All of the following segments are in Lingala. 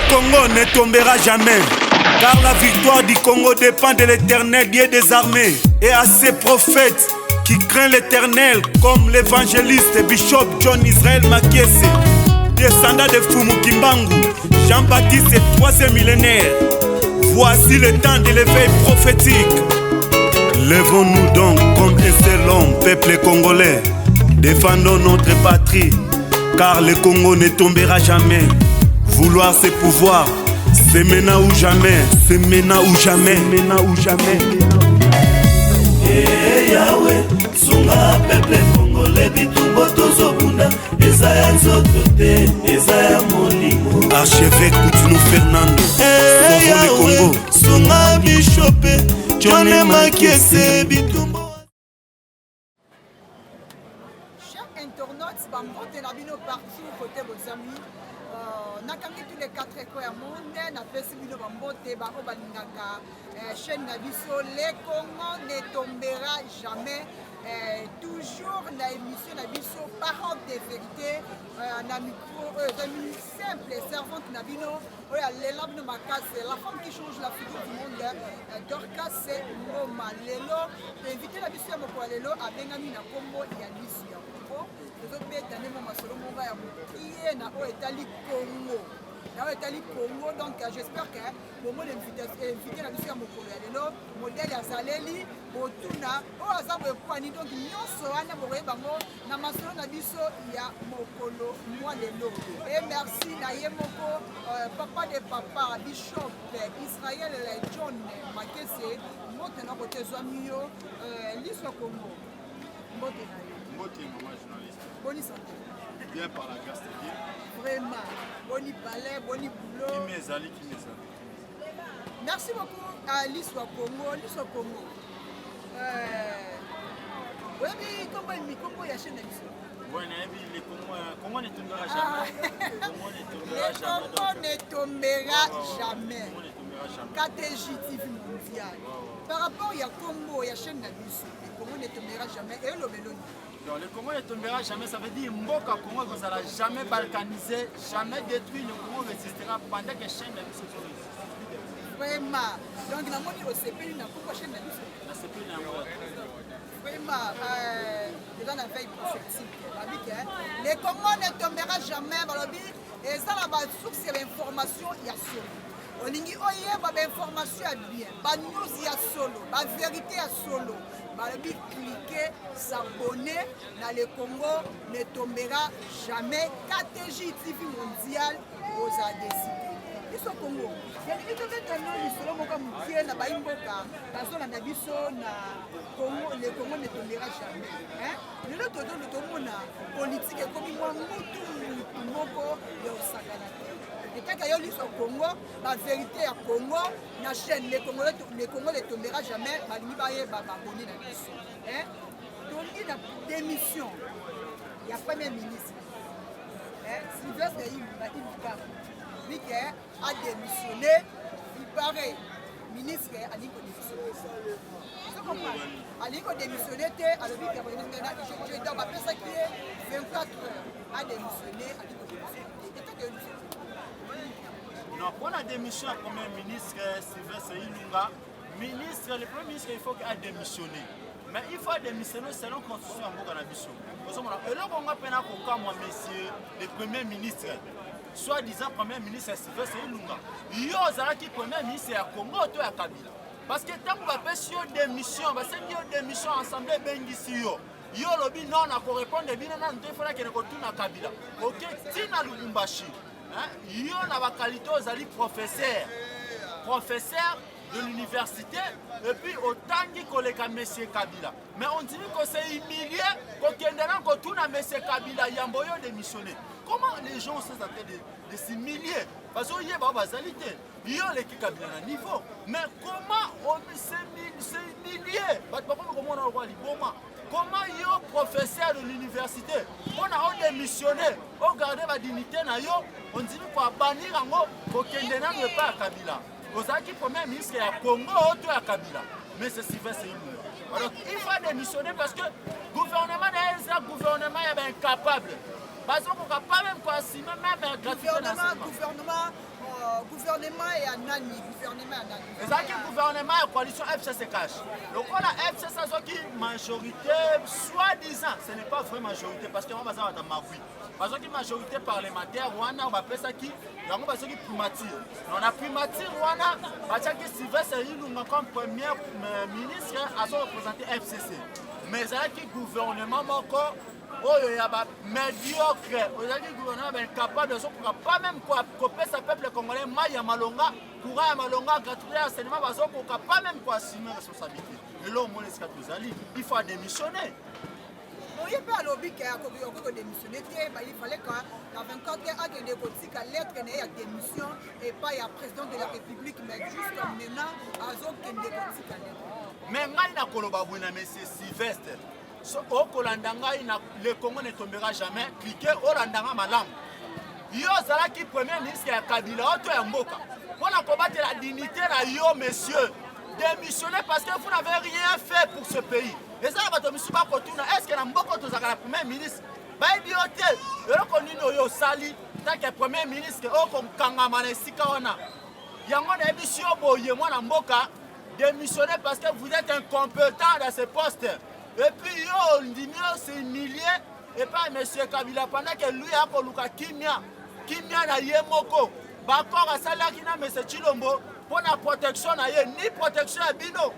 Congo ne tombera jamais. Car la victoire du Congo dépend de l'éternel Dieu des armées et à ses prophètes qui craint l'éternel comme l'évangéliste Bishop John Israël Makiese, descendant de Fumu Kimbangu, Jean-Baptiste troisième millénaire. Voici le temps de l'éveil prophétique. Levons-nous donc comme un seul homme, peuple congolais. Défendons notre patrie, car le Congo ne tombera jamais. Vouloir ses pouvoirs, c'est maintenant ou jamais, c'est maintenant ou jamais, maintenant ou jamais. Hey Yahweh, sunga peuple congolais bitumba tozobunda eza ya nzoto te eza ya molimo. Archevêque Coutinho Fernando, hey, sauvons le Yahweh, Congo. Sunga Bishop John Makiese bitumba. Chers internautes, bambote na bino partout côté bozami. Nakangi tous les quatre coins ya monde, napesi bino bambote bango balingaka chaîne na biso Le Congo ne tombera jamais. Toujours na émission na biso Parole de vérité, na micro oyo ezali simple servante na bino oyo alela bino makasi, la femme qui change la figure du monde, Dorcas Ngoma. Lelo invité na biso ya mokolo ya lelo abengami na nkombo ya Lisu ya Congo. Tozobeta nde mwa masolo moko ya mokie na oyo etali Congo, na oyo etali Congo. Donc j'espère que bomoni invité na biso ya mokolo ya lelo, modèle azaleli botuna oyo aza boye kwani. Donc nyonso wana bokoyeba yango na masolo na biso ya mokolo mwa lelo. Et merci na ye moko, papa de papa, Bishop Israel John Makese. Mbote na kote ezwami yo, Liso ya Congo, mbote na yo. Mbote, maman journaliste. Boni santé? Bien, par la grâce de Dieu. Vraiment, boni palais, boni boulot? Kimi ezali, kimi ezali. Merci beaucoup à Liso ya Congo. Liso ya Congo, oyebi kombo, kombo ya chaîne na biso? Ouais, nayebi, le Congo, Congo ne tombera jamais. Congo ne tombera Le jamais. Congo ne tombera jamais. Congo ne tombera jamais. KTJ TV mondial. Par rapport ya kombo ya chaîne na biso Le Congo ne tombera jamais, elobeloni? Donc, le Congo ne tombera jamais, ça veut dire Mboka Congo ne sera jamais balkanisé, jamais détruit. Le Congo résistera pendant que chaîne na biso existe. Vraiment, donc namoni osepeli na kombo chaîne na biso. Nasepeli na yango. Vraiment, eza na veille prophétique. Babi ke Le Congo ne tombera jamais, balobi eza na basource ya bainformation ya solo. Olingi oyeba bainformation ya bien, banews ya solo, bavérité ya solo, balobi cliquer, s'abonner na Le Congo ne tombera jamais KTJ TV mondial, ozala décidé. Biso Congo yalingi tobeta no lisolo moko mokie na bayi mboka bazolanda biso na Congo, Le Congo ne tombera jamais, hein? Lelo tozolo tomona politike ekomi mwa mutu mutu moko ya osakana te. Etaka yo Liso Congo, bavérité ya Congo na chaîne Le Congo ne tombera jamais, balingi bayeba baboni na biso, hein? Tolingi na démission ya premier ministre, hein? Sylvestre Ilunga bike a démissionné. Il paraît ministre alingi kodémissionner, alingi kodémissionner te. Alobi ke donc bapesaki ye 24 heures adémissionné, alingi kodémissionner te. Etake yo Liso? Non, pour la démission du Premier ministre Sylvestre Ilunga, ministre, le Premier ministre, il faut qu'il a démissionné. Mais il faut démissionner selon la constitution ya mboka na biso. Ozomona eloko nga mpe nakokamwa, monsieur le Premier ministre, soi-disant Premier ministre Sylvestre Ilunga, yo ozalaki Premier ministre ya Congo to ya Kabila? Parce que ntango bapesi yo démission, basengi yo démission, assemblée ebengisi yo, yo olobi non, nakorépondre bino nanu te, il faut nakende kotuna Kabila. Oke ntina Lubumbashi, yo na baqualité ozali professeur, professeur de l'université, et puis otangi koleka monsieur Kabila, mais ondimi kose humilier, kokende na kotuna monsieur Kabila yambo yo démissionner. Comment les gens sont en train de s'humilier? Bazoyeba oyo bazali te. Yo oleki Kabila na niveau, mais comment s'humilier? Bato bakomi komona lokola liboma. Comment yo, professeur de l'université, mpona odémissionner, ogarde badignité na yo, ondimi koabandire yango, kokende nano epai ya Kabila? Ozalaki premier ministre ya Congo to ya Kabila, mais c'est Sylvestre Ilunga? Alors il faut démissionner parce que gouvernement na ye eza gouvernement ya baincapable, bazokoka pas même koassumer même gratuité. Gouvernement Gouvernement ya nani? Gouvernement ya nani? Ezalaki gouvernement ya coalition FCC cash. Lokola FCC azwaki majorité soi-disant, ce n'est pas vraie majorité parce que bango baza bato ya magui. Bazwaki majorité parlementaire wana bapesaki yango, bazwaki primature. Donc na primature wana batiaki Sylvestre Ilunga comme premier ministre azo représenter FCC. Mais ezalaki gouvernement moko oyo ya ba médiocre, ezalaki gouvernement ba incapable, azokoka pas même kopesa peuple congolais mai ya malonga, courant ya malonga, gratuité ya enseignement, bazokoka pas même koassumer responsabilité. Lelo omoni esika tozali, il faut adémissionner. Oye mpe alobi ke akoki kodémissionner te, il fallait que na 24 heures akende kotika lettre na ye ya démission epai ya président de la République, mais jusqu'à maintenant azokende kotika lettre. Mais ngai nakoloba boye na monsieur Sylvestre, so okolanda ngai na Le Congo ne tombera jamais, clique olanda nga malamu. Yo ozalaki premier ministre ya Kabila oyo to ya mboka mpona kobatela dignité na yo, monsieur, démissionner parce que vous n'avez rien fait pour ce pays. Eza na bato misusu bakotuna: est ce que na mboka oyo tozalaka na premier ministre? Bayebi yo te. Eloko nini oyo osali tant que premier ministre oyo kokangama na esika wana? Yango nayebisi yo boye, mwana mboka, démissionner parce que vous êtes incompétent dans ce poste. Et puis yo ondimi yo s'humilie epai monsieur Kabila pendant que lui akoluka kimia, kimia na ye moko. Baaccord asalaki na monsieur Tshilombo mpo na protection na ye, ni protection ya bino.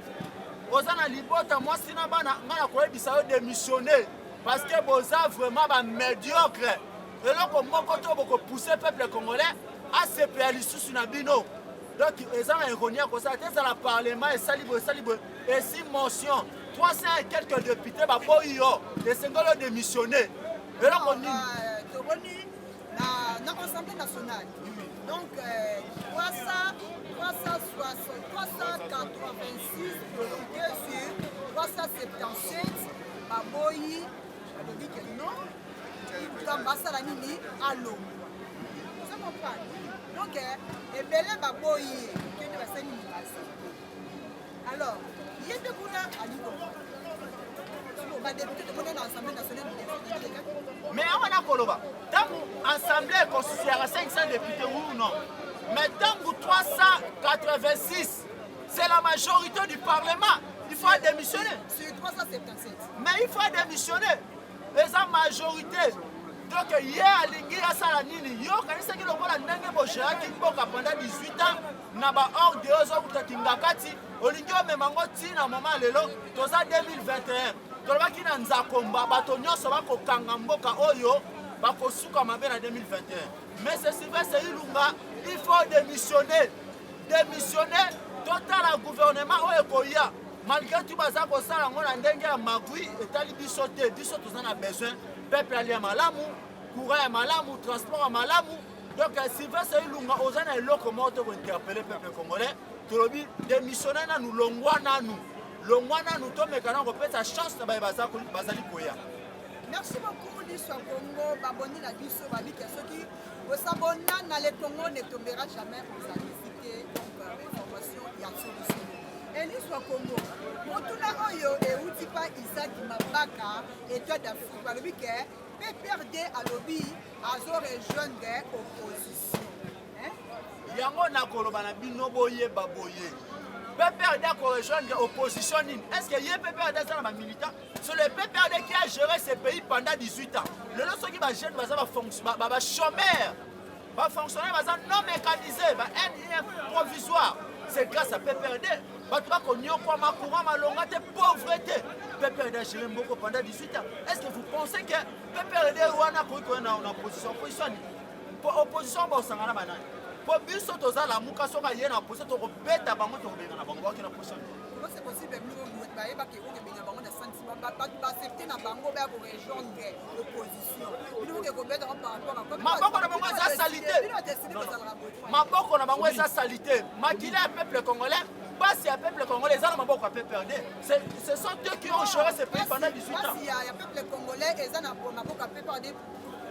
Oza na libota, mwasi na bana. Ngai na koyebisa yo, démissionner parce que boza vraiment bamédiocre. Eloko moko to bokopousse peuple congolais asepela lisusu na bino. Donc eza na ironie ya kosala te. Ezala parlement esali boye, esali boye, esi motion, 300 et quelques députés baboyi yo, esengeli odémissionner. Eloko nini? Tomoni na Assemblée nationale, donc 300, 360, 386 députés sur 377 baboyi, balobi ke non, Ilunkamba asala nini? Alongwa. Oza comprendre? Donc ebele baboyi ye, kende basali nini? Baaccepte. Alors ye mpe kuna alingi badéputé, tomoni na Assemblée nationale. Mais awa nakoloba, ntango assemblée constituyaka 500 députés, oui ou non? Mais ntango 386, c'est la majorité du parlement, il faut démissionner. Sur 377. Mais il faut démissionner, eza majorité. Donc ye alingi asala nini? Yo okanisaki lokola ndenge bogéraki mboka pendant 18 ans na baordre oyo ozokutaki ngakati, olingi omema ngo ntina moma. Lelo toza 2021, tolobaki na nzakomba, bato nyonso bakokanga mboka oyo bakosuka mabe na 2021. Mais c'est Sylvestre Ilunga, il faut démissionner, démissionner. Totala gouvernement oyo ekoya. Malgré tout baza kosala yango na ndenge ya magui, etali biso te. Biso toza na besoin peuple alia malamu, courant ya malamu, transport ya malamu. Donc Sylvestre Ilunga, oza na eloko moko te kointerpeller peuple congolais. Tolobi démissionner nanu, longwa nanu, longwa nanu, tomeka na kopesa chance na baye bazali koya. Merci beaucoup, Liso ya Congo. Baboni na biso babika, soki osabona na Le Congo ne tombera jamais, ozalisi te. Donc information ya solution Eliso ya Congo. Motuna oyo euti pa Isaac Mabaka, Étoile d'Afrique, balobi ke PPRD alobi azo rejoindre opposition, hein? Yango nakoloba na bino, boyeba boye: PPRD akorejoindre opposition nini? Est ce que ye PPRD aza na bamilitant? C'est le PPRD qui a géré ce pays pendant 18 ans. Lelo soki bajeune baza bachômeur, bafonctionnaire baza non mécanisé, ba NIF provisoire, c'est grâce à PPRD. Bato bakonyokwama, courant malonga te, pauvreté, PPRD a géré mboka pendant 18 ans. Est ce que vous pensez que PPRD wana akoki koya na opposition? Opposition nini? Po opposition bosangana banani? Po biso toza Lamuka, soki aye na opposition, tokobeta bango, tokobenga na bango. Baoki na position nini? Comment c'est possible? Bino bayebaki okebenga bango na santi, bato baaccepte na bango baya korejoindre opposition, bino boke kobeta bango par rapport à Maboko na bango eza saleté. Bino badécider kozalaka boye. Maboko na bango eza saleté. Makila ya peuple congolais, pasi ya peuple congolais eza na maboko ya PPRD. Ce sont eux qui ont géré ce pays pendant 18 ans. Pasi ya peuple congolais eza na maboko ya PPRD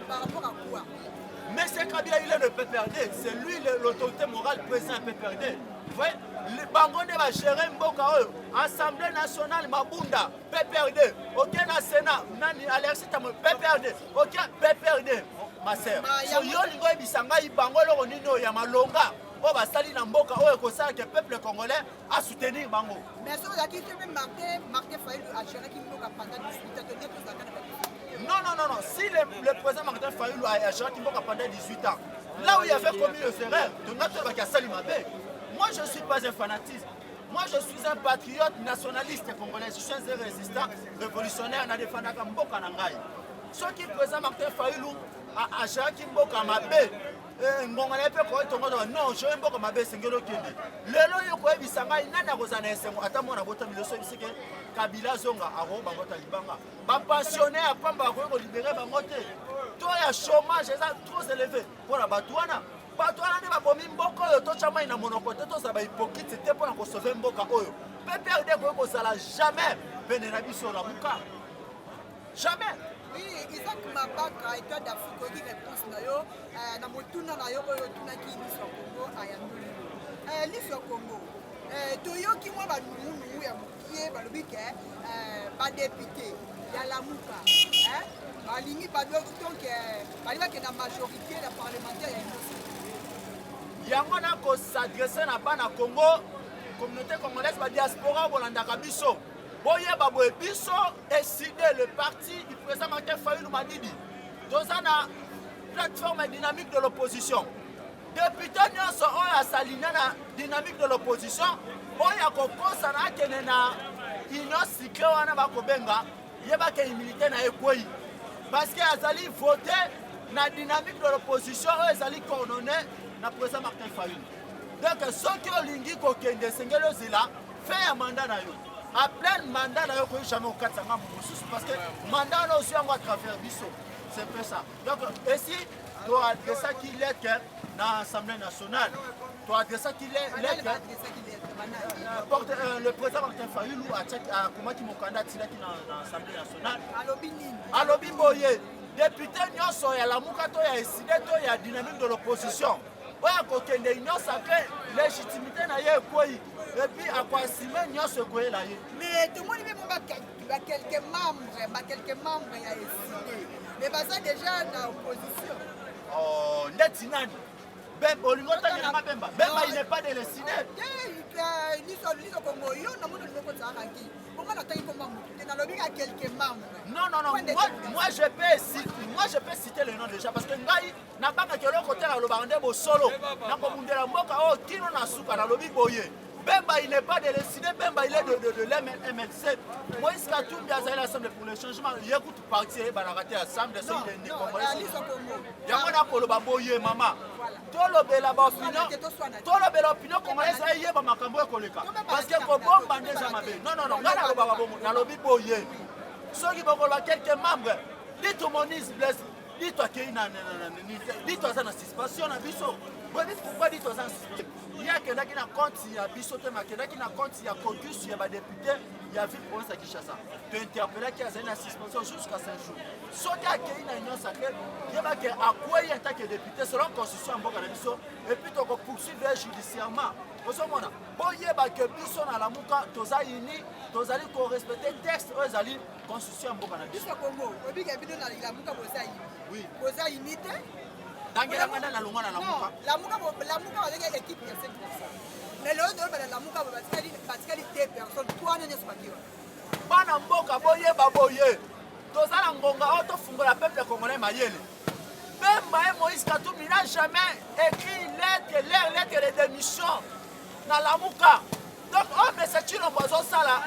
par rapport à quoi? Mais c'est Kabila, il est le PPRD. C'est lui l'autorité morale, président PPRD. Vous voyez, bango nde bagéré mboka oyo. Assemblée nationale, Mabunda, PPRD. Ok, na Sénat, nani? Alexis Thambwe, PPRD. Ok, PPRD. Ma sœur. Ba, So yo lingo oyebisa ngai bango eloko nini oyo ya malonga? oyo basali na mboka oyo ekosala ke peuple congolais asoutenir bango. Mais soki ozalaki te mpe Martin Fayulu agéraki mboka pendant 18 ans, nde tozalaka na Non, non, non, non. Si le président Martin Fayulu a géré mboka pendant 18 ans, là où il avait commis les erreurs, de asali mabe. Moi, je ne suis pas un fanatisme. Moi, je suis un patriote nationaliste congolais. Je suis un résistant révolutionnaire. Na défendaka mboka na ngai. Soki président Martin Fayulu a géré mboka mabe, ngonga na ye mpe koyetongo, non, géré mboka mabe, esengeli okende. Lelo yo koyebisa ngai nani akozala na esengo? Ata mwana botami liso, oyebisi ke Kabila azonga, akoki bango ta libanga. Bapensionnaire ya pamba bakoki kolibérer bango te. To ya chômage eza trop élevé mpona bato wana. Bato wana nde babomi mboka oyo. Totya mai na monoko te, tozala bahypocrite te mpona kosauver mboka oyo. PPRD ekoki kozala jamais pene na biso, Lamuka, jamais. Oui, Isaac Mabaka, Étoile d'Afrique, oyoki réponse na yo na motuna na yo oyo otunaki. Liso ya Congo ayandoli yo. Liso ya Congo, toyoki mwa banungunungu ya mokie, balobi ke badéputé ya Lamuka balingi, donc balingi bakende na majorité ya parlementaire ya Union. Yango na kos'adresser na bana Congo, communauté congolaise, badiaspora bolandaka biso, boyeba boye: biso ECiDé, le parti du président Martin Fayulu Madidi, toza na plateforme dynamique de l'opposition. Député nyonso oyo asalina na dynamique de l'opposition, oyo akokosana akende na union sacrée wana, bakobenga yebaka immunité na ye ekwei, parce que azali voté na dynamique de l'opposition oyo ezali coordonné na président Martin Fayulu. Donc soki olingi kokende, esengeli ozela fin ya mandat na yo. En plein mandat na yo, koyi jamais okatisa ngambo mosusu, parce que mandat wana ozwi yango à travers biso. C'est un peu ça. Donc esi toadressaki lettre na Assemblée nationale, toadressaki lettre. Porte, le président Martin Fayulu akomaki mokanda, atilaki na Assemblée nationale. Alobi nini? Alobi boye: député nyonso ya Lamuka to ya ECiDé to ya dynamique de l'opposition oyo akokende union sacrée, légitimité na ye ekwei, et puis akoassumer nyonso ekoyela ye. Mais tomoni mpe mo baquelques membres ya ECiDé, mais baza déjà na opposition. Oh, ndeti nani? Olingi otangelanga Bemba? Bemba, il n'est pas de l'ECiDé. Liso Kongo, yo namoni olingi okozalaka nki bongo, natangi komba motu te, nalobi ka quelques membres. Non, non, non, moi, je peux citer le nom déjà, parce que ngai nabangaki eloko te. Nalobaka nde bosolo, nakobundela mboka oyo kino na suka. Nalobi boye: Bemba, il n'est pas de l'ECiDé. Bemba, il est de l'MLC. Moïse Katumbi azali Ensemble pour le changement. Ye kutu parti eyebanaka te, Ensemble soki congolais. Yango nakoloba boye, mama, tolobela baopinion, tolobela opinion congolaise eyeba makambo ekoleka, parce que kobomba nde eza mabe. Non, non, non, ngai nalobaka bongo. Nalobi boye: soki bokoloba quelques membres, Dito Monise Blaise, Dito akei na Dito aza na suspension na biso. Boyebi pourquoi Dito aza na suspension? Ye akendaki na compte ya biso te, mais akendaki na compte ya caucus ya badéputé ya ville province ya Kinshasa. Tointerpellaki, azali na suspension jusqu'à 5 jours. Soki akei na union sacrée, yebake akwei en tant que député selon constitution ya mboka na biso, et puis tokopoursuivre judiciairement. Ozomona, boyeba ke biso na Lamuka toza uni, tozali korespecter texte oyo ezali constitution ya mboka na biso. Biso Kongo obika bino na Lamuka boza uni. Oui. Boza uni te. Tangelanga nde nalongwa na Lamuka. Lamuka, Lamuka bazalaki équipe ya 5, mais lelo toyeba na Lamuka batikali deux personnes, wana nyonso bakiwa. Bana mboka, boyeba boye: toza na ngonga oyo tofungola peuple congolais mayele. Bemba et Moïse Katumbi n'a jamais écrit lettre, leur lettre de démission na Lamuka. Donc oyo monsieur Tshilombo azosala,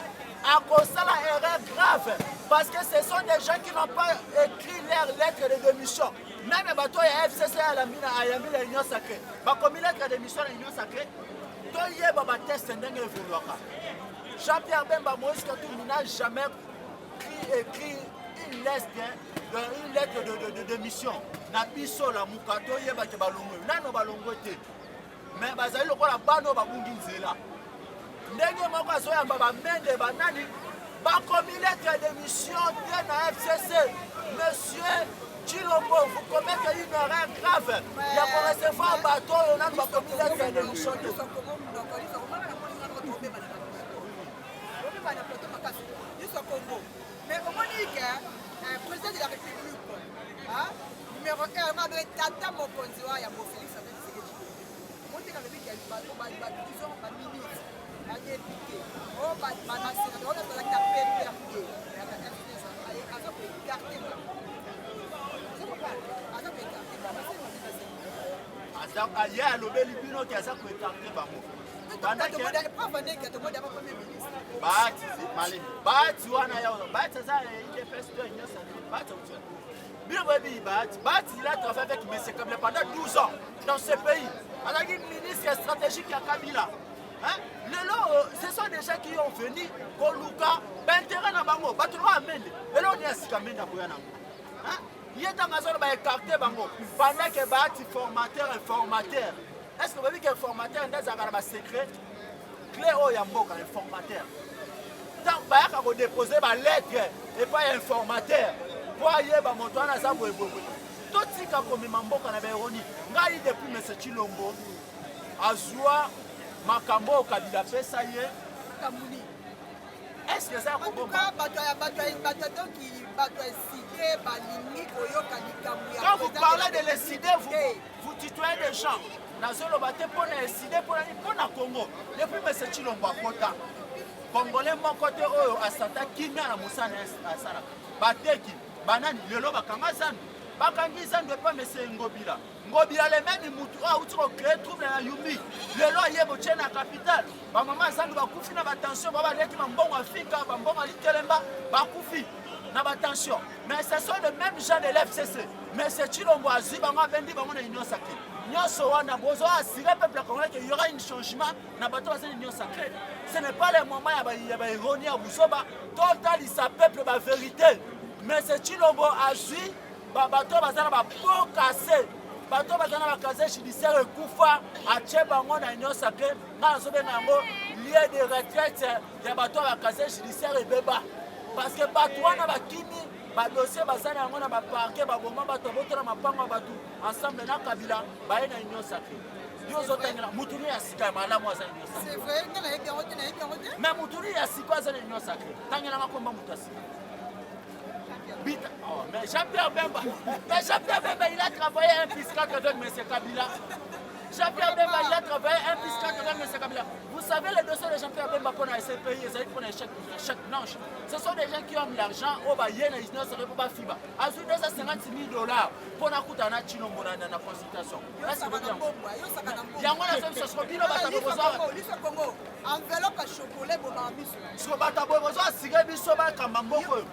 akosala erreur grave, parce que ce sont des gens qui n'ont pas écrit leur lettre de démission. Même bato ya FCC ayambi na ayambi na union sacrée, bakomi lettre de démission na union sacrée? Toyeba batexte ndenge evoluaka. Jean-Pierre Bemba, Moïse Katumbi n'a jamais écrit une lettre de démission na biso Lamuka. Toyebake balongwe nano, balongwe te, mais bazali lokola bana oyo babungi nzela. Ndenge moko azoyamba bamende banani bakomi lettre ya démission te na FCC. Monsieur Tshilombo, vous commettez une erreur grave ya korecevoir bato oyo nano bakomi lettre ya démission te. Obeba na plateau makasi, Liso Congo. Mais omoni ke président de la République numéro 1 mabe, tata mokonzi wa yango, Félix Antoine Tshisekedi, moteka, alobi ke Disons baministre, badéputé, oyo basénateur oyo bazalaki na PPRD, aza koécarter bango, aza koécarter bango. Ye alobeli bino ke aza koécarter bango. Bahati malemi, Bahati wana ya Bahati aza UDPS to nyonso. Bahati auti bino boyebi Bahati. Bahati, il a travaillé avec M. Kabila pendant 12 ans dans ce pays. Azalaki ministre stratégique ya Kabila. Hein? Lelo, ce sont des gens qui ont venu koluka baintérêt na bango. Bato lokola Mende, eloko nini ya sika Mende akoya nango? Ye ntango azoloba écarter bango, pendant ke Bahati formateur, informateur, est ce que boyebi ke informateur nde azalaka na basecret clé oyo ya mboka? Informateur, ntango bayaka kodéposer balettre epai ya informateur mpo ayeba moto wana aza boyeboye. Totika komema mboka na baeroni. Ngai, depuis monsieur Tshilombo azwa makambo oyo Kabila apesa ye, est ce que eza ya kobomba? Bato donc, bato ya ECiDé balingi koyoka likambo ya Quand vous parlez de l'ECiDé, vous, vous tutoyez des gens. Nazoloba te mpo na ECiDé, mpo na nini, mpo na Congo. Depuis monsieur Tshilombo akota, Congolais moko te oyo asata kimia na mosala asalaka. Bateki banani lelo bakanga zandu, bakangi zandu epa monsieur Ngobila. Ngobila, le même mutu oyo awuti kocréer trouble na Yumbi, lelo aye botie na capitale. Bamama zandu bakufi na batension, ba baleki bambongo afika, bambongo alitelemba, bakufi na batension. Mais ce sont les mêmes gens de l'FCC. Mais c'est Tshilombo azwi bango, abendi bango na Union sacrée. Nyonso wana bozo assurer peuple congolais qu'il y aura un changement na bato baza na Union sacrée. Ce n'est pas le moment ya baironie, ya buzoba. Totalisa peuple bavérité. Mais c'est Tshilombo azwi bato baza na bapots cassés, bato baza na bacasier judiciaire ekufa, atie bango na Union sacrée. Ngai nazobenga yango lieu de retraite ya bato ya bacasier judiciaire ebeba, parce que bato wana bakimi badossier, baza na yango na baparquet, baboma bato, abotola mapango ya bato ensemble na Kabila, baye na Union sacrée. Yo ozotangela mutu nini ya sika ya malamu aza Union sacrée? Mais mutu nini ya sika aza na Union sacrée? Tangelanga komba mutu ya sika. Bita. Oh, mais Jean-Pierre Bemba, mais Jean-Pierre Bemba, il a travaillé 1 plus 4 avec M. Kabila. Jean-Pierre Bemba, il a travaillé 1 plus 4 avec M. Kabila. Vous savez, le dossier de Jean-Pierre Bemba pour la SCPI, ils pour un chèque, chèque blanche. Ce sont des gens qui ont l'argent, oh, bah, yéna, ils n'ont pas FIBA. Azui 250 000 $ pour na kuta na Tshilombo na consultation. Yango na biso siko bino bato bokozwa. Enveloppe ya chocolat ebomaka miso. Siko bato boye bozwa asike biso bakamba mboka oyo.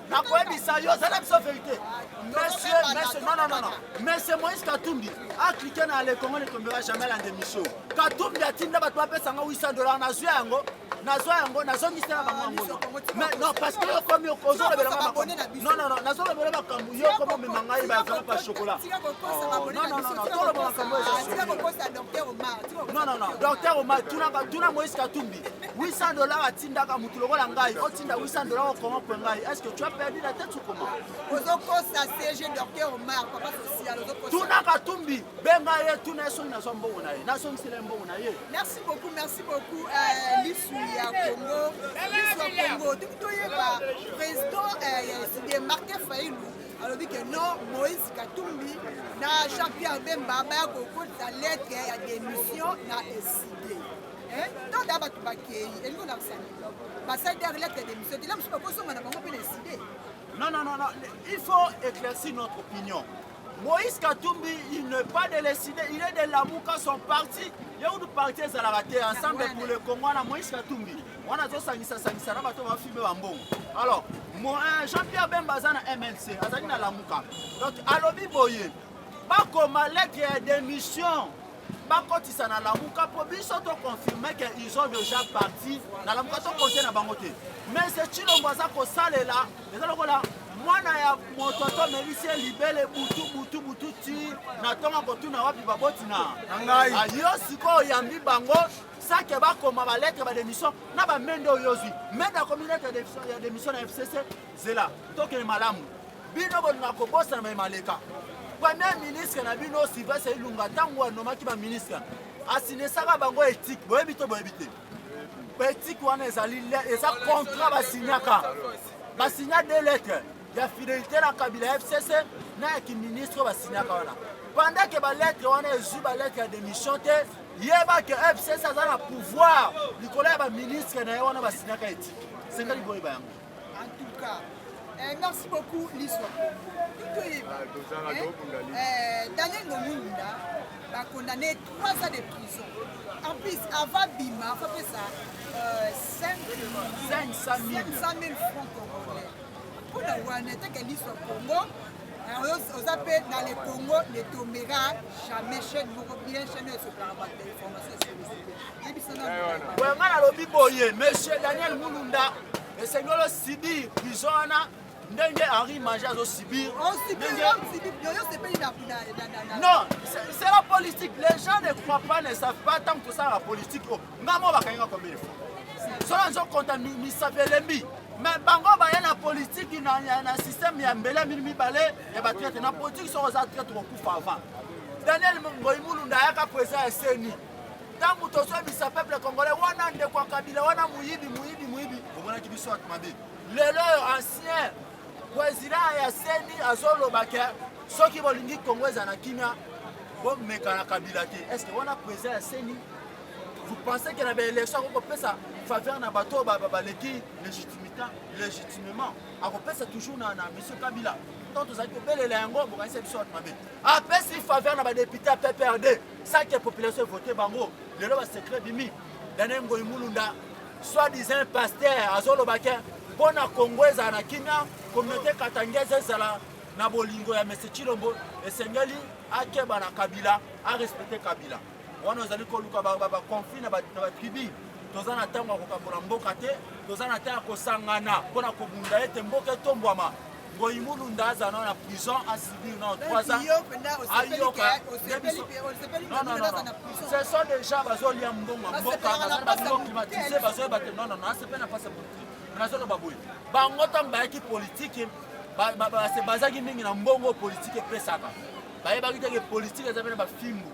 Nakoyebisa yo, ozala biso vérité. Monsieur, monsieur, non, non, non, non, monsieur Moïse Katumbi acliqué na "Le Congo ne tombera jamais" la démission. Katumbi atinda bato bapesanga 800 $. Nazwi yango, nazwa yango, nazongisela bango yango. Mais non, parce que yo komi ozolobelanga makambo. Non, non, non, nazolobela makambo, yo komi omema ngai baenveloppe ya chocolat. Non, non, non, toloba makambo eza. Non, non, non, docteur Omar, tuna Moïse Katumbi 800 $ atindaka mutu lokola ngai. Otinda 800 $ ocorrompre ngai, est ce que tu as perdu la tête ou comment? Ozokosa CG docteur Omar, papa social. Ozokosa. Tuna Katumbi, benga ye, tuna ye soki nazwa mbongo na ye, nazongisela ye mbongo na ye. Merci beaucoup, merci beaucoup. Lisu ya Congo, Lisu ya Congo, toki toyeba président ya ECiDé Martin Fayulu alobi ke non, Moïse Katumbi na Jean-Pierre Bemba baya kokotisa lettre ya démission na ECiDé. Ntango bato bakei, elingi olakisa basali der lettre ya démission te, la mosusu bakozonga na bango mpe na ECiDé. Non, non, non, non, il faut éclaircir notre opinion. Moïse Katumbi, il n'est pas de l'ECiDé, il est de Lamuka, son parti. Il y a eu parti ezalaka te, Ensemble pour le Congo na Moïse Katumbi. Wana azosangisa-sangisa na bato bafilme bambongo. Alors, Jean-Pierre Bemba aza na MLC, azali na Lamuka. Donc, alobi boye, bakoma lettre ya démission, bakotisa na Lamuka mpo biso toconfirme ke ils ont déjà parti na Lamuka, tokonte na bango te. Mais c'est Tshilombo aza kosalela, eza lokola mwana ya moto atomelisi ye libele butu butu butu ti na ntongo, kotuna wapi baboti na ngai. Yo sikoyo oyambi bango sake bakoma balettre badémission na bamende oyo ozwi. Mende akomi lettre ya démission na FCC. Zela, tokende malamu. Bino bolinga kobosana mayema maleka. Premier ministre na bino Sylvestre Ilunga, ntango anomaki baministre, asinesaka bango éthique. Boyebi to boyebi te? Baéthique wana ezali, eza contrat basignaka. Basinya deux lettres ya fidélité na Kabila, FCC, na ya kiministre. Basignaka wana. Pendant que ba lettre wana ezwi ba lettre ya démission te, yeba que FCC aza na pouvoir likolo ya ba ministre na ye wana basignaka éthique. Sengeli boyeba yango. En tout cas, eh, merci beaucoup Liswa Congo. Toyeba. Eh, Daniel Ngomunda ba condamné 3 ans de prison. En plus, avant bima, faut faire ça 5 500 000 500 000 francs congolais. Mpona wana eteke Liswa Congo oza mpe na le Congo ne tombera jamais chaîne moko bien chaîne oyo esopelaka bato ya information esolosite yebisa na ngai nalobi boye monsieur Daniel Mulunda esengeli osibir prison wana ndenge Henri Magie azosibir. Non, c'est la politique. Les gens ne croient pas, ne savent pas tant que ça la politique. Oh, nga mo bakangi nga combien de fois? Soki nzokonta misapi elembi. Mais bango baya na politique na, na, na système ya mbele mini mibale ya ba traite. Na politique soki oza traite okokufa avant. Daniel Ngoyi Mulunda ayaka président ya CENI. Ntango tozoyebisa peuple congolais wana ndeko ya Kabila wana moyibi moyibi moyibi, omonaki biso bato mabe. Lelo oyo ancien président ya CENI azoloba ke soki bolingi Congo ezala na kimia bomeka na Kabila te. Est-ce que wana président ya CENI, vous pensez que na baélection akoki kopesa faveur na bato oyo baleki légitimité légitimement? Akopesa toujours na monsieur Kabila. Ntango tozalaki kobelela yango, bokanisa biso bato mabe. Apesi faveur na badepute ya PPRD sans que population evote bango. Lelo basecret bimi. Daniel Ngoyi Mulunda, soi-disant pasteur, azoloba ke mpo na Congo ezala na kimia, communauté katangaise ezala na bolingo ya monsieur Tshilombo, esengeli akeba na Kabila, arespecte Kabila. Wana ozali koluka baconflit na batribu. Toza na ntango ya kokabola mboka te, toza na ntango ya kosangana mpona kobunda ete mboka etombwama. Ngoyi Mulunda aza na prison, asibir na 3 ans. Ayoka. Non, non, non, non. Ce sont des gens bazolia mbongo mboka, baza na babiloko climatisé, bazoyeba te. Non, non, non, asepe na face ya politique. Nazoloba boye. Bango ntango bayaki politique, bazaki mingi na mbongo politique epesaka. Bayebaki te ke politique eza mpe na bafimbu.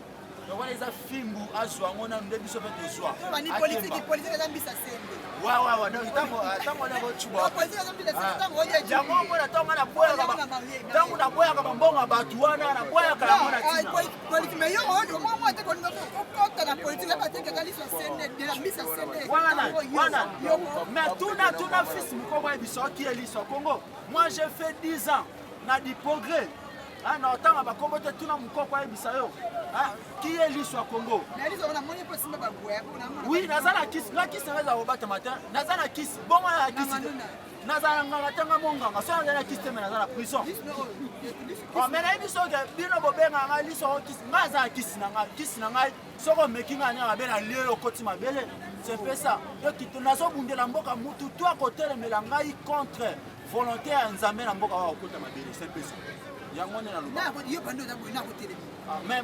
Donc wana eza fimbu azwa yango nanu nde biso mpe tozwa. Wawawa, donc ntango wana kocuba yango omona ntango naboyaka ntango naboyaka bambongo ya bato wana naboyaka yango na ntina. Wana wana, mais tuna tuna fils mokoko ayebisa oki Eliso Congo. Moi j'ai fait 10 ans na du progrès. Ah, na otanga bakombo te, tuna mokoko ayebisa yo qui est Liso ya Congo. Oui, naza na kisi, nga kisi nanga eza kobatama te, naza na kisi bongo ya kisi nazala nganga te, nga monganga so naza na kisi te, me naza na prison. Me nayebi soki bino bobengaka ngai liso yango kisi, ngai aza na kisi na ngai, kisi na ngai soki omeki ngai ndenge mabe na lie yo okoti mabele. C'est un peu ça. Donc nazobundela mboka, mutu to akotelemela ngai contre volonté ya Nzambe na mboka wa okota mabele. C'est un peu ça. Yango nde naloba. Mais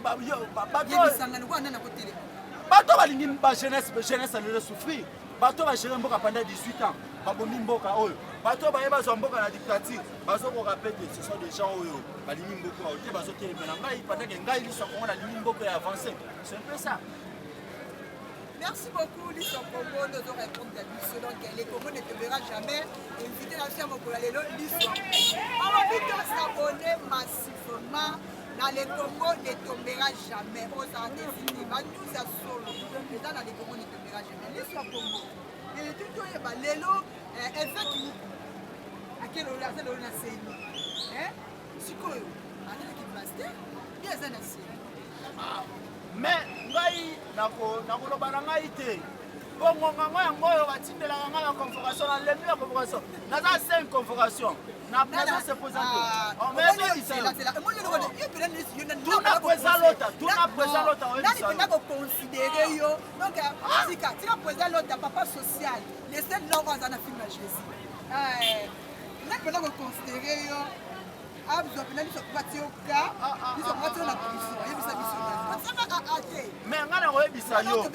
bato balingi ba jeunesse, jeunesse alelo souffrir. Bato bagere mboka pendant 18 ans, babomi mboka oyo. Bato baye bazwa mboka na dictature, bazokoka pe te. Ce sont des gens oyo balingi mboka oyo te, bazotelemela ngai pendant que ngai Liso Congo nalingi mboka ya avancé. C'est un peu ça. Merci beaucoup Liso Congo de nous répondre à biso. Donc le Congo ne tombera jamais. Invité la chaîne Mokola lelo Liso. On va vite s'abonner massivement. Dans le Congo ne tombera jamais. Oza désigné. Ba news ya solo. Eza dans le Congo ne tombera jamais. Liso Congo. Et tout oyeba lelo évêque Muku. Akelo aza lelo na CENI. Hein? Sikoyo azalaki pasteur, ye aza na CENI. Mais ngai nakoloba na ngai te bongo ngango yango oyo batindelaka ngai ba convocation, nalembi ba convocation, naza 5 convocation, nazo se présenter. Tuna président Lota, tuna président Lota. Nani mpenza koconsidere yo? Donc tika tika président Lota, papa social, le seul noko aza na film ya Jésus. Nani mpenza koconsidere yo azwa mpena biso batie yo ka biso batie yo na prison? Ayebisa biso nani aa te. Mais ngai nakoyebisa yo,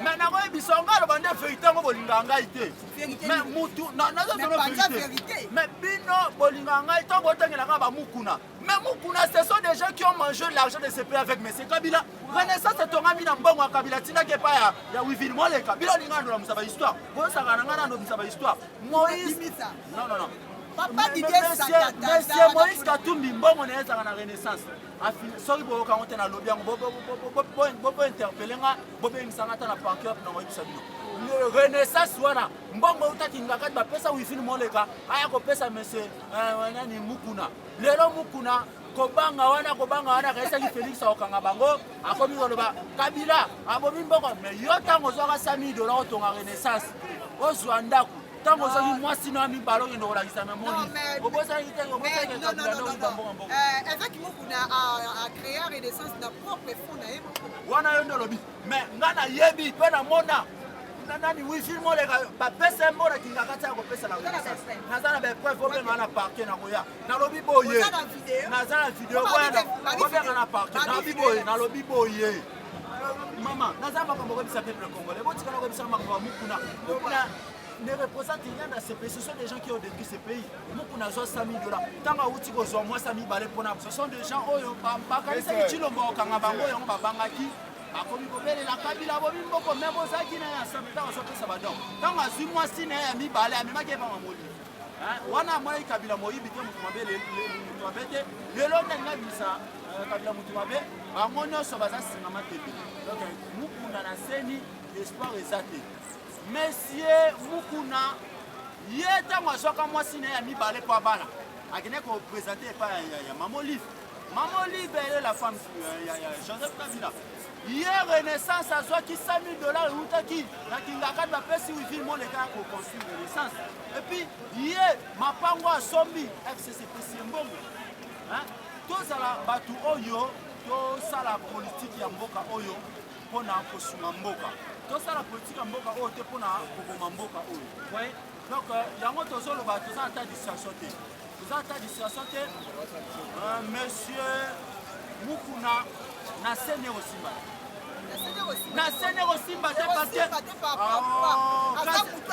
mais nakoyebisa yo, ngai aloba nde vérité yango. Bolingaka ngai te, mais mutu nazozona vérité. Mais bino bolingaka ngai ntango botangelaka bamukuna. Mais mukuna, ce sont des gens qui ont mangé l'argent de ce pays avec M. Kabila. Renaissance etongami na mbongo ya Kabila, tindaki epai ya Wivine Moleka. Bino olinga ndolamusa bahistoire, bosaka na ngai nandobisa bahistoire. Moïse, non, non, non. Papa Didier. Monsieur Moïse Katumbi, mbongo na ye ezalaka na Renaissance. Soki boyoka yango te, nalobi yango, bointerpeller nga, bobengisa nga ata na parquet wapi, nangoyebisa bino. Renaissance wana, mbongo eutaki Ngakati, bapesa Wivine Moleka, aya kopesa monsieur nani, Mukuna. Lelo Mukuna kobanga wana, kobanga wana, akayesaki Félix akokanga bango, akomi koloba Kabila abomi mboko. Mais yo, ntango ozwaka 100 000 dollar, otonga Renaissance, ozwa ndako, ntango ozwaki mwasi na mibale, okende kolakisa memoni, obosaki te? Obosaki Kabila nde oyiba mbongo mbongo. Évêque Mukuna a créé Renaissance na propre fonds na ye moko. Wana yo nde olobi, mais nga nayebi mpe namona nani, Wivine Moleka, bapesa ye mbona kinga kati ya kopesa na Renaissance. Naza na bapreuve, obenga na parquet, nakoya, nalobi boye, naza na video, bobenga na parquet. Nalobi boye, nalobi boye, mama, naza makambo koyebisa peuple congolais, botikala koyebisa makambo ya Mukuna. Mukuna ne représente rien dans ce pays. Ce sont des gens qui ont détruit ce pays. Mukuna azwa 100 000 dollars. Ntango awuti kozwa mwasi ya mibale mpona, ce sont des gens oyo bakanisaki Tshilombo okanga bango, yango babangaki, bakomi kobelela Kabila bomi mboko. Me bozalaki na ye ensemble ntango azopesa badon. Ntango azwi mwasi na ye ya mibale, amemaki ye bamamoli wana, amonaki Kabila moyibi te, moto mabe, moto mabe te. Lelo nde alingi abimisa Kabila moto mabe. Bango nyonso baza nsima matebe. Donc Mukuna na CENI, espoir eza te. Monsieur Mukuna, ye ntango azwaka mwasi na ye ya mibale mpo abala, akende koprésenter epai ya Mama Olive. Mama Olive, elle est la femme ya Joseph Kabila. Ye Renaissance, azwaki 100 000 dollars eutaki na Kingakati, bapesi Wivine Moleka ya koconstruire Renaissance. Et puis ye mapango asombi, FCC epesi ye mbongo. Tozala bato oyo tosala politike ya mboka oyo mpona kosunga mboka, tosala politike ya mboka oyo te mpona koboma mboka oyo. Donc yango tozoloba, toza ata distraction te, toza ata distraction te. Monsieur Mukuna, na CENI ekosimba, na CENI ekosimba te, parce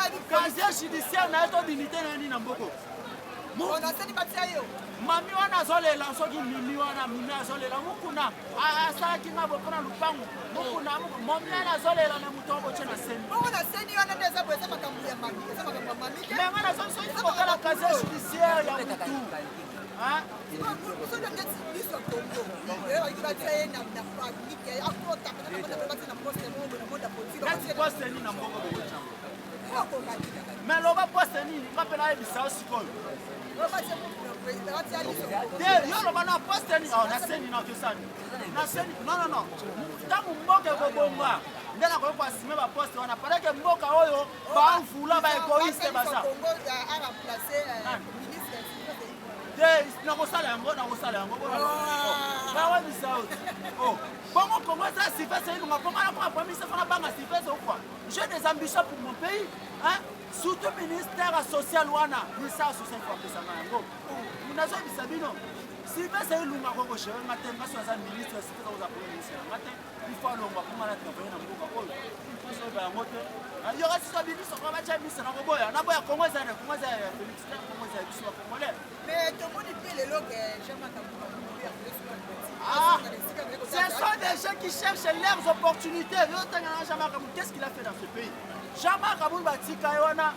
que casier judiciaire na ye to dignité na ye nini na mboko. Mami wana azolela, soki mimi wana, mimi azolela, Mukuna asalaki nga bo mpona lupangu, Mukuna, momi wana azolela na moto obotie na CENI. Bongo na CENI wana nde eza boye, eza makambo ya mami, eza makambo ya mami te. Mais nga nazo, soki kotala casier judiciaire ya mutu. Biso nde ndeti biso ya Congo, balingi batia ye na akota batia na poste moko na monde ya politique. Neti poste nini na mboka bokotiango? Mais loba poste nini, nga mpe nayebisa yo sikoyo te. Yo loba na poste nini na CENI, na okesani na CENI. Non, non, non, ntango mboka ekobonga nde nakoki koassumer baposte wana, pendant que mboka oyo bamvula, baégoïste baza te. Nakosala yango, nakosala yango, nawebisa yo. Bongo Congo eza Sylvestre Ilunga, mpo nga nakoma premier ministre, fona banga Sylvestre ou quoi? J'ai des ambitions pour mon pays, hein? Surtout ministère social wana, ministère social faut apesanga yango. Nazoyebisa bino, Sylvestre Ilunga akokogérer nga te. Nga so aza ministre, Sylvestre akoza premier ministre na nga te. Il faut alongwa mpo nga na travaille na mboka oyo. Il faut soyeba yango te. Yoka siso ministre ko batya ministre, nakoboya, naboya. Congo eza, Congo eza ya Félix te, Congo eza ya biso bacongolais. Mais tomoni mpe lelo ke Jean-Marc. Ah, ce sont des gens qui cherchent leurs opportunités. Jean-Marc Kabund, qu'est-ce qu'il a fait dans ce pays? Jean-Marc Kabund, batika ye wana.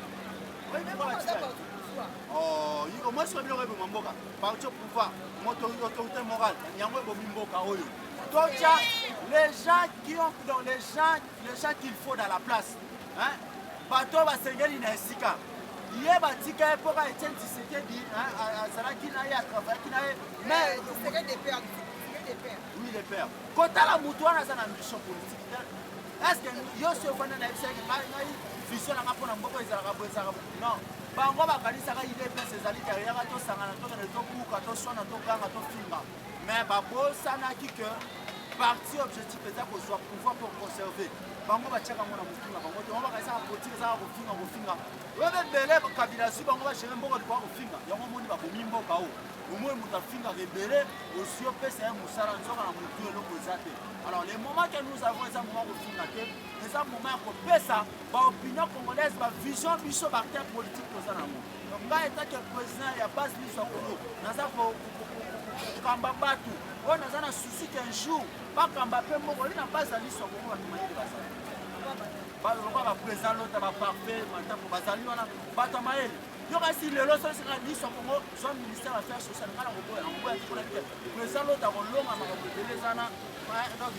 Au moins soki biloko eboma mboka, parti au pouvoir, autorité morale, yango ebomi mboka oyo. Totia les gens qui ont, donc les gens qu'il faut dans la place, hein? Bato basengeli na esika ye, batika ye mpoka Etienne Tshisekedi azalaki na ye, atravaillaki na ye. Mais oui, le père, kotala motu wana aza na ambition politique te. Est ce que yo si ofanda na yebisaki ngai vision nanga mpona mboka ezalaka boye, ezalaka boye? Non, bango bakanisaka UDPS ezali derrière, tosangana, tokende, tobuka, toswana, toganga, tofinga. Mais babosanaki que parti, objectif eza kozwa pouvoir pour conserver. Bango batiaka ngo na motu na bango te. Bango bakanisaka politique ezaka kofinga, kofinga. Oyo ebele Kabila azwi bango, bagérer mboka likoka kofinga. Yango omoni babomi mboka oyo. Omoi moto afingaka ebele, ozwi opesa ye mosala, nzoka na motu eloko eza te. Alors le moment que nous avons, eza moment kofinga te, eza moment ya kopesa baopinion congolaise, bavision biso baacteur politique toza nango. Donc ngai, en tant que président ya base Liso ya Congo, naza kokamba bato oyo naza na souci qu'un jour bakamba mpe moko oli na base ya Liso ya Congo. Bato mayele bazali lokola baprésident Lota, baparfait Matako, bazali wana, bato ya mayele. Yo kasi lelo soki sika liso Congo zwa ministère ya affaires sociales nga na koboya na koboya te mpona bite président lota kolonga makambo ebele eza na donc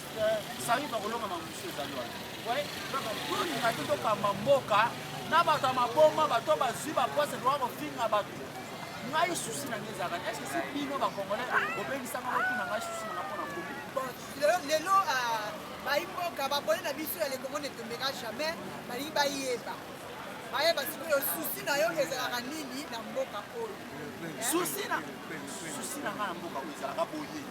sarive akolonga makambo mosusu ezali wana voye donc tolinga te tokamba mboka na bato ya maboma bato bazwi baposte loka kofinga bato. Ngai susi na ngai ezalaka est ce que si bino bacongolais bobengisanga botuna ngai susi na nga mpona mboka? Bon, lelo bayi mboka babone na biso ya le Congo ne tombera jamais balingi bayeba bayeba sikoyo susi na yo ezalaka nini na mboka oyo. Susi na susi na ngai na mboka oyo ezalaka boye,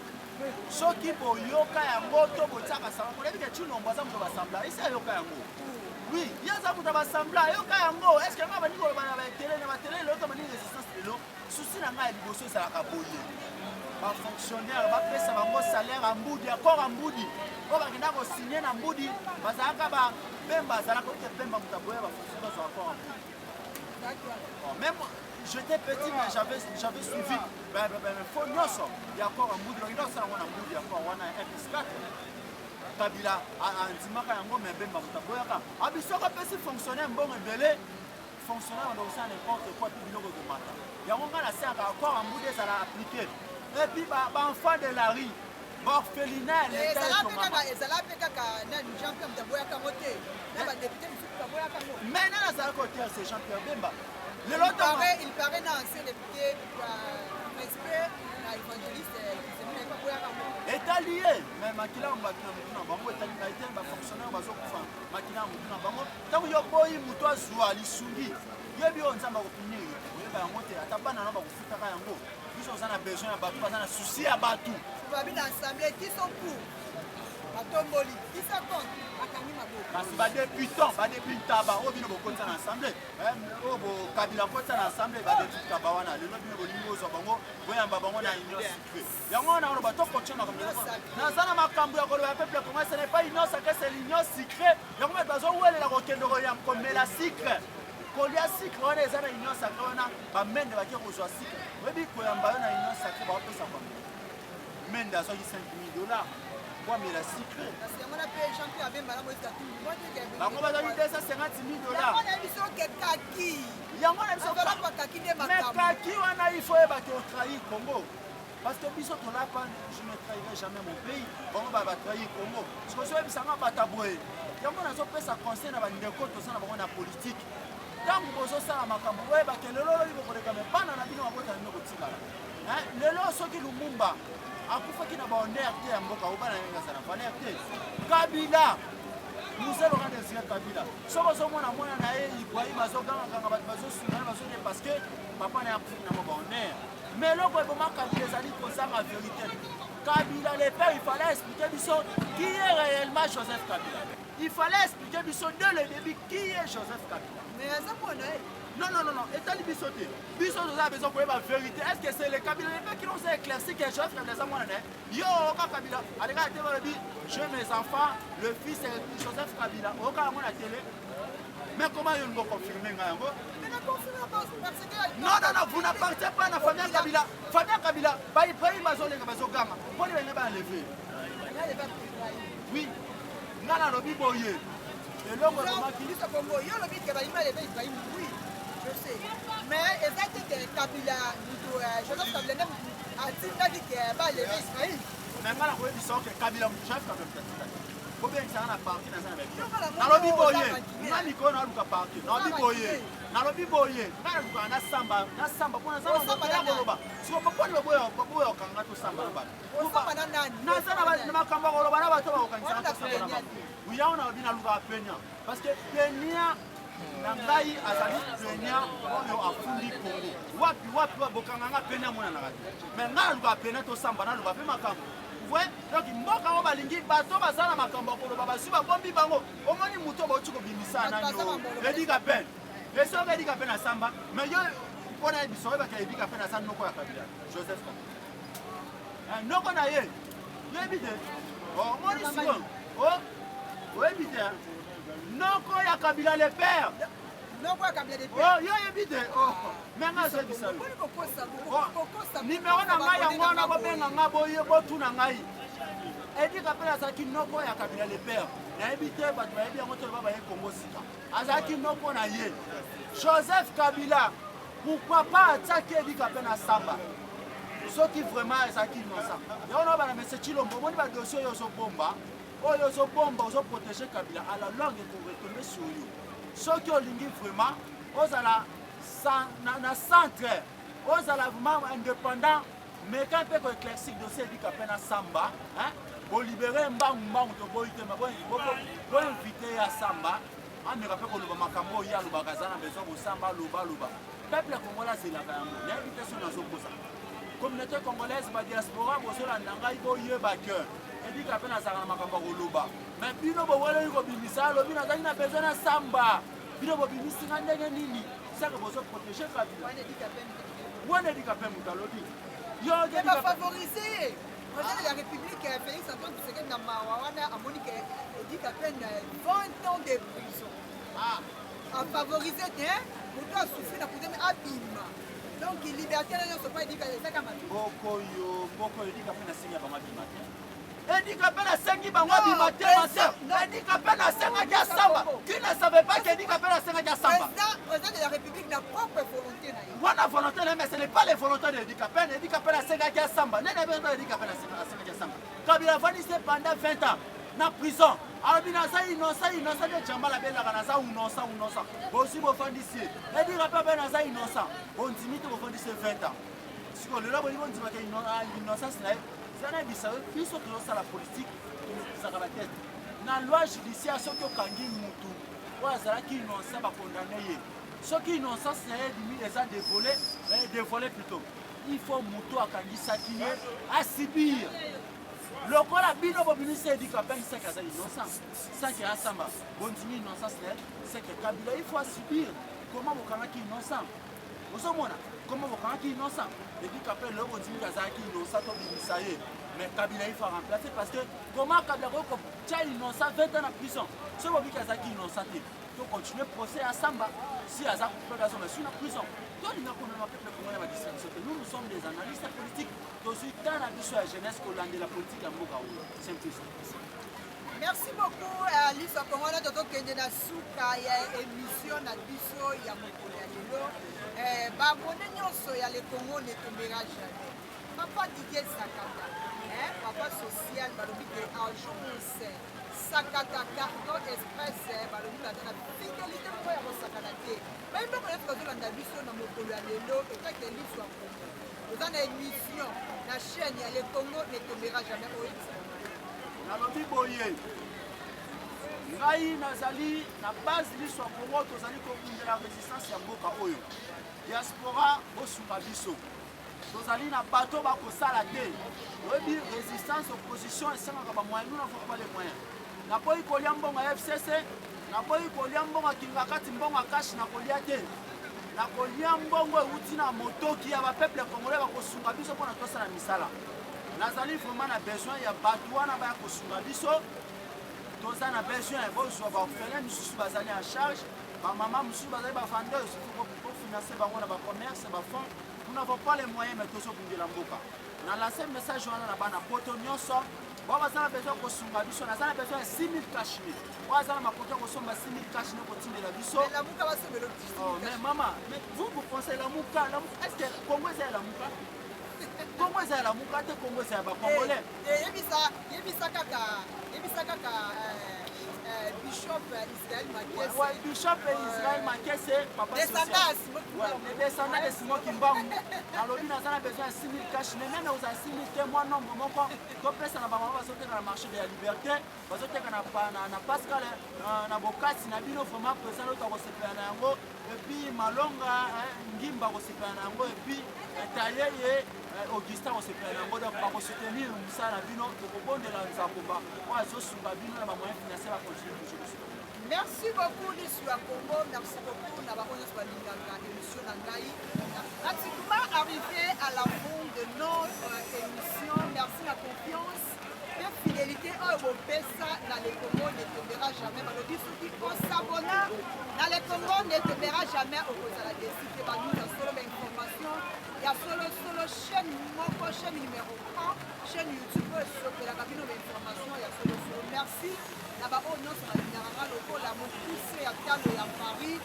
soki boyoka yango to botiaka sanga boyebi ke Tshilombo aza moto basambla esi ayoka yango. Oui, ye aza moto basambla ayoka yango. Est ce que ngai balingi koloba na batele na batele lelo to balingi résistance lelo? Susi na ngai ya liboso ezalaka boye, bafonctionnaire bapesa bango salaire ya mbudi, accord ya mbudi oyo bakenda kosigne na mbudi, bazalaka ba Bemba azalaka oke Bemba moto aboya bafonctionnaire bazwa accord ya mbudi. Bon, même j'étais petit mais j'avais suivi fo nyonso ya accord ya mbudi, bakenda kosala yango na mbudi, accord wana ya 1 plus 4. Kabila andimaka yango, mais Bemba moto aboyaka. Abi soki apesi fonctionnaire mbongo ebele, fonctionnaire banda kosala n'importe quoi mpe biloko ekomata. Yango ngai nasengaka accord ya mbudi ezala appliqué, et puis baenfant de la rue, baorphelinat ya leta etongama. Ezala mpe kaka nani, Jean Pierre moto aboyaka yango te, na badepute mosusu baboyaka yango. Mais nani azalaka auteur? C'est Jean Pierre Bemba. Lelo il paraît na ancien député respect na évangéliste baboyaka yango. Etali ye, mais makila ya bato na motu na bango etali ngai te. Bafonctionnaire bazokufa, makila ya motu na bango. Ntango yo boyi moto azwa lisungi, yebi oyo Nzambe akopunir yo, oyeba yango te, ata bana na bakofutaka yango. Biso oza na besoin ya bato baza na souci ya bato. Babi na assemblée qui sont pour batomboli, qui sont contre bakangi maboko. Kasi badeputant badeputaba oyo bino bokotisa na assemblée, oyo bokabila kotisa na assemblée, badeputaba wana lelo bino bolingi ozwa bango, boyamba bango na union sacrée. Yango wana oloba tokotia makambo naza na makambo ya koloba ya peuple congolais. Ce n'est pas union sacrée, c'est l'union sucrée. Yango bato bazowelela kokende komela sucre, kolia sucre wana eza na union sacrée wana. Bamende bake kozwa sucre, oyebi koyamba yo na union sacrée, baopesa bango. Mende azwaki 5000 dollars po amela sucre. Bango bazwaki 250 000 dollars. Yango na biso, mais kaki wana il faut oyebaki otrahir Congo, parce que biso tolapa je ne trahirai jamais mon pays. Bango batrahir Congo. Soki ozoyebisanga bato boye, yango nazopesa conseil na bandeko toza na bango na politike: ntango bozosala makambo, oyebake lelo lobi bokoleka, me bana na bino, babota na bino kotikala. Lelo soki Lumumba akufaki na bahonneur te ya mboka, oyo bana ndenge aza na valeur te. Kabila, Mzee Laurent Désiré Kabila, soki ozomona mwana na ye Ibrahim azogangakanga, bato bazosunga ye, bazoye parce que papa na ye akufi na mwa bahonneur. Mais eloko eboma Kabila ezali kozanga vérité. Kabila le père, il fallait expliquer biso qui est réellement Joseph Kabila. Il fallait expliquer biso dès le début qui est Joseph Kabila. Mais aza mwana ye. Non, non, non, non, etali biso te. Biso toza besoin koyeba vérité. Est ce que c'est le Kabila le père qui nous a éclairci que Joseph Kabila aza mwana na ye? Yo oyoka Kabila alekaka te balobi: j'ai mes enfants, le fils est Joseph Kabila? Oyoka yango na télé? Mais comment yo lingo confirme ngai yango? Non, non, non, vous n'appartient pas na famille ya Kabila. Famille ya Kabila, baibrahim bazolenga, bazoganga mponi balinga baenlever. Oui, nga nalobi boye, eloko ebomaki Biso Congo, yo olobi ke balingi baleve Ibrahim, oui, je sais, mais eza te ke Kabila mutu, Joseph Kabila nde mutu atindaki ke baleve Ibrahim. Mais nga nakoyebisa oke Kabila, Joseph Kabila mutu atindaki. Bobengisaka na parti, naza na babia. Nalobi boye, nga mikolo naluka parti. Nalobi boye, nalobi boye, nga nalukaka nasamba, nasamba mpo naza na koloba. Siko mponi baboya okanga tosamba na bato? Naza na makambo ya koloba na bato bakokangisaka tosamba na bato. Yango nalobi nalukaka plaignant, parce que plaignant na ngai azali plaignant oyo afundi Congo wapi wapi wapi. Bokanga nga plaignant amonanaka te, mais ngai nalukaka plaignant tosamba, naluka mpe makambo. Voye, donc mboka oyo balingi bato baza na makambo ya koloba, bazwi babombi bango. Omoni moto bauti kobimisa nani, Edika Pen. Esoki Edika Pen asamba, mais yo mpona yebiso oyebaka Edika Pen aza noko ya Kabila, Joseph Kabila noko na ye. Yoyebi te? Omoni sikoyo, oyebi te noko ya Kabila le père? Noko ya Kabila le père. Yo oyebi te? Me nga azoyebisa yo nimero na ngai yango wana, bobenga nga boye, botuna ngai. Edika mpe azalaki noko ya Kabila le père. Nayebi te bato bayebi yango te, loba baye Kongo sika. Azalaki noko na ye Joseph Kabila. Pourquoi pas atiaki Eddy Kapend asamba soki vraiment ezalaki innocent? Yango na bana monsieur Tshilombo, omoni ba dossier oyo ozobomba, oyo ozobomba, ozoprotéger Kabila, à la longue ekoretomber sur yo. Soki olingi vraiment ozala na centre, ozala vraiment indépendant, meka mpe koéclaircir dossier Eddy Kapend asamba, bolibérer mbangu mbangu. Toboyi te, boinviter ye asamba, ameka mpe koloba makambo oyo ye alobaka. Aza na besoin kosamba, aloba, aloba. Peuple congolais azelaka yango. Nayebi te so nazokosa. Communauté congolaise, badiaspora, bozolanda ngai, boyeba ke Eddy Kapend azalaka na makambo ya koloba, mais bino boweleli kobimisa. Alobi nazalaki na besoin na samba, bino bobimisi nga ndenge nini? Saka bozoprotéger Kabila. Wana Eddy Kapend moto alobi. Yo bafavoriser président de la République Félix Antoine Tshisekedi na mawa wana, amoni ke Eddy Kapend 20 ans de prison, afavoriser te moto asouffrir na prison, abima. Donc liberté na nyonso mpo Eddy ezaka mabe. Mbokoyo, mbokoyo, Eddy Kapend asengi ya bango abima te. Eddy Kapend asengi bango abima te. Ma sœur, Eddy Kapend asengaki asamba. Qui ne savait pas qu'Eddy Kapend asengaki asamba? Président de la République na propre volonté na ye. Wana volonté na ye, mais ce n'est pas les volontés de Eddy Kapend. Eddy Kapend asengaki asamba. Nene abenga Eddy Kapend asengaki asamba. Kabila avandisi pendant 20 ans na prison, alobi naza innocent, innocent nde jambala abelaka, naza innocent, innocent. Bozwi, bofandisi ye. Eddy Kapend mpe naza innocent, bondimi te, bofandisi ye 20 ans. Sikoyo lelo bolingi bondimaka innocence na ye? Eza nayebisa yo, biso tozosala politique, tozalaka batete na loi judiciaire. Soki okangi mutu oyo azalaki innocent, bacondamner ye, soki innocence na ye ebimi, eza dévoilé, dévoilé plutôt, il faut moto akangisaki ye asubir. Lokola bino bobimisi Eddy Kapend, seke aza innocent, seke asamba, bondimi innocence na ye, seke Kabila il faut asubir. Comment bokangaki innocent? Ozomona comment bokangaki innocent Eddy Kapend? Lelo bondimi azalaki innocent, tobimisa ye, mais Kabila il faut remplacer, parce que comment Kabila koki kotia innocent 20 ans na prison? Soki bobiki azalaki innocent te, tocontinue procès ya samba. Si aza coupable, azonga su na prison. Tolinga komema peuple congolais badistraction te. Nous, nous sommes des analystes politiques. Tozwi temps na biso ya jeunesse kolandela politique ya mboka oyo. C'est un peu ça. Merci beaucoup, Liso Kongo. Wana tozokende na suka ya émission na biso ya mokolo ya lelo. Baabonnés nyonso ya Le Congo ne tombera jamais, papa Didier Sakata, papa social, balobi ke agence Sakata Cargo Express, balobi baza na fidélité moko ya kosakana te. Bayemboko nyonso bazolanda biso na mokolo ya lelo, etake Liso ya Congo, toza na émission na chaîne ya Le Congo ne tombera jamais. Oyebisa? Nalobi boye, ngai nazali na base Liso ya Congo, tozali kobundela résistance ya mboka oyo. Diaspora, bosunga biso. Tozali na bato bakosala te. Oyebi, résistance, opposition esengaka bamoyens. Nous n'avons pas les moyens. Naboyi kolia mbongo ya FCC, naboyi kolia mbongo ya Kingakati, mbongo ya cash nakolia te. Nakolia mbongo euti na motoki ya bapeuple congolais bakosunga biso mpona tosala misala. Nazali vraiment na besoin ya bato wana baya kosunga biso. Toza na besoin bozwa baorphelin misusu bazali en charge, bamama mosusu bazali bavendeuse, bofinancer bango na bacommerce, bafond. Nous n'avons pas les moyens, mais tozobundela mboka. Na lance message wana na bana poto nyonso bao baza na besoin kosunga biso. Naza na besoin ya 6000 cache-nez. Oyo aza na makoki ya kosomba 6000 cache-nez, kotindela biso. Oh, mais mama, mais vous, vous pensez Lamuka, Lamuka, est ce que Congo eza ya Lamuka? Congo eza ya Lamuka te, Congo eza ya bacongolais. Yebisa kaka bishop Israël Makese. Ouais, bishop Israël Makese, papa descendant. Ouais, le descendant de Simon Kimbangu. Nalobi naza na besoin ya 6000 cache-nez. Même ozala 6000 te, mwa nombre moko topesa na bamama bazoteka na marché de la liberté, bazoteka na Pascal, na bokasi na bino. Vraiment, président loto akosepela na yango, et puis Malonga Ngimba akosepela na yango, et puis Tayeye Augustin akosepela na yango. Donc bakosoutenir mosala na bino. Tokobondela Nzamboba oyo azosunga bino na bamoyen financier, bacontinue toujours kosoutenir. Merci beaucoup, Lisu ya Congo. Merci beaucoup na bango nyonso balingaka émission na ngai. Pratiquement arrivé à la fin de notre émission. Merci na confiance mpe fidélité oyo bopesa na Le Congo ne tombera jamais. Balobi soki osabonner na Le Congo ne tombera jamais, okozala déçu te. Banews ya solo, bainformation ya solosolo, chaîne moko, chaîne numéro 1, chaîne YouTube oyo esopelaka bino bainformation ya solosolo. Merci na baoyo nyonso balingaka nga lokola mokuse ya talo ya Paris.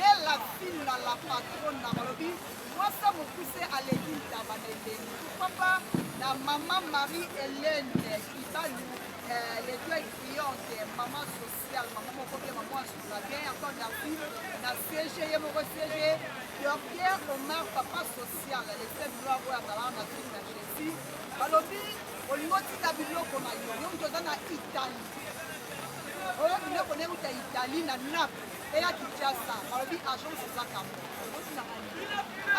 Lela Fina la patrona balobi mwasa mokuse aleki ntaba na elengi pourquoi pas na mama Marie Helène Kibalu euh, l'étoile brillante maman sociale maman moko bien maman asuka bien encore merci na CG ye moko CG Docteur Omar papa social le seul noir oyo azalaka na film na Jésus balobi olingi otinda biloko na yo yo moto oza na Italie oyo biloko na euta Italie na Naples eya Kinshasa balobi agence eza kambo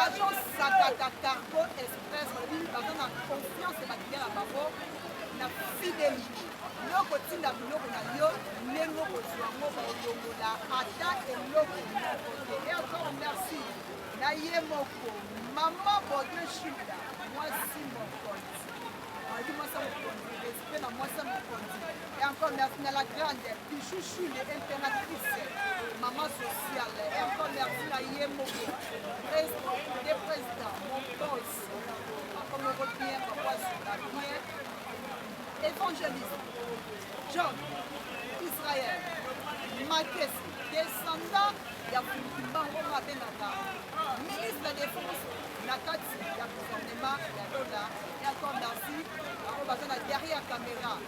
agence Sakata Cargo Express balobi baza na confiance ya bakiliya na bango na fidelité nde okotinda biloko na yo ndenge okozwa yango bakolongola ata eloko moko te. Et encore merci na ye moko mama Baudouin Shilda mwasi mokonzi alobi mwasi ya mokonzi respect na mwasi ya mokonzi. Et encore merci na la grande Pichou Chule impératrice maman sociale. Et encore merci na ye moko président des présidents mon boss papa moko bien papa asunga bien évangéliste John Israël Makesi descendant ya Kimbangu oyo abengaka ministre ya défense na kati ya gouvernement ya Lola. Et encore merci bango baza na derrière caméra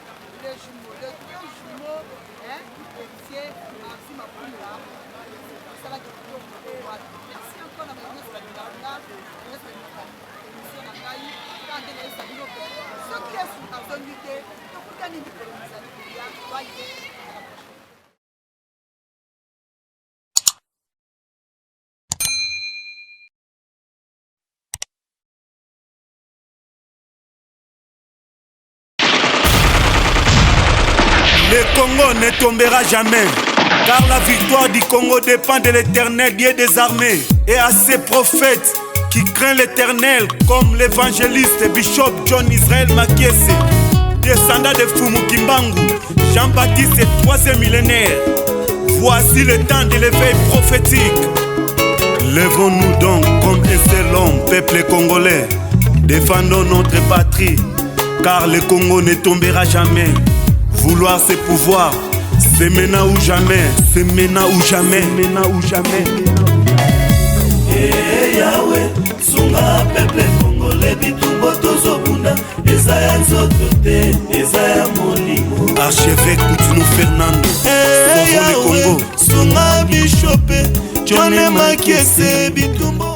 le jumeau le deux jumeaux hein héritier Marzi Mapunda mosala kitoko wapi. Merci encore na bato nyonso balingaka nga nyonso balingaka émission na ngai kaka nde nayebisa bino ke soki Yesu azongi te tokutani mikolo mizali koya. Bye à la prochaine. Le Congo ne tombera jamais, car la victoire du Congo dépend de l'Éternel, Dieu des armées, et à ses prophètes qui craint l'Éternel, comme l'évangéliste Bishop John Israël Makiese, descendant de Fumu Kimbangu, Jean-Baptiste, troisième millénaire. Voici le temps de l'éveil prophétique. Levons-nous donc comme un seul homme, peuple congolais. Défendons notre patrie, car le Congo ne tombera jamais. Vouloir c'est pouvoir, c'est maintenant ou jamais, c'est maintenant ou jamais, maintenant ou jamais. Hey Yahweh, sunga peuple congolais, bitumba tozobunda eza ya nzoto te, eza ya molimo. Archevêque Coutinho Fernando, hey, sauvons le Yahweh, Congo. Sunga Bishop John Makiese, bitumba.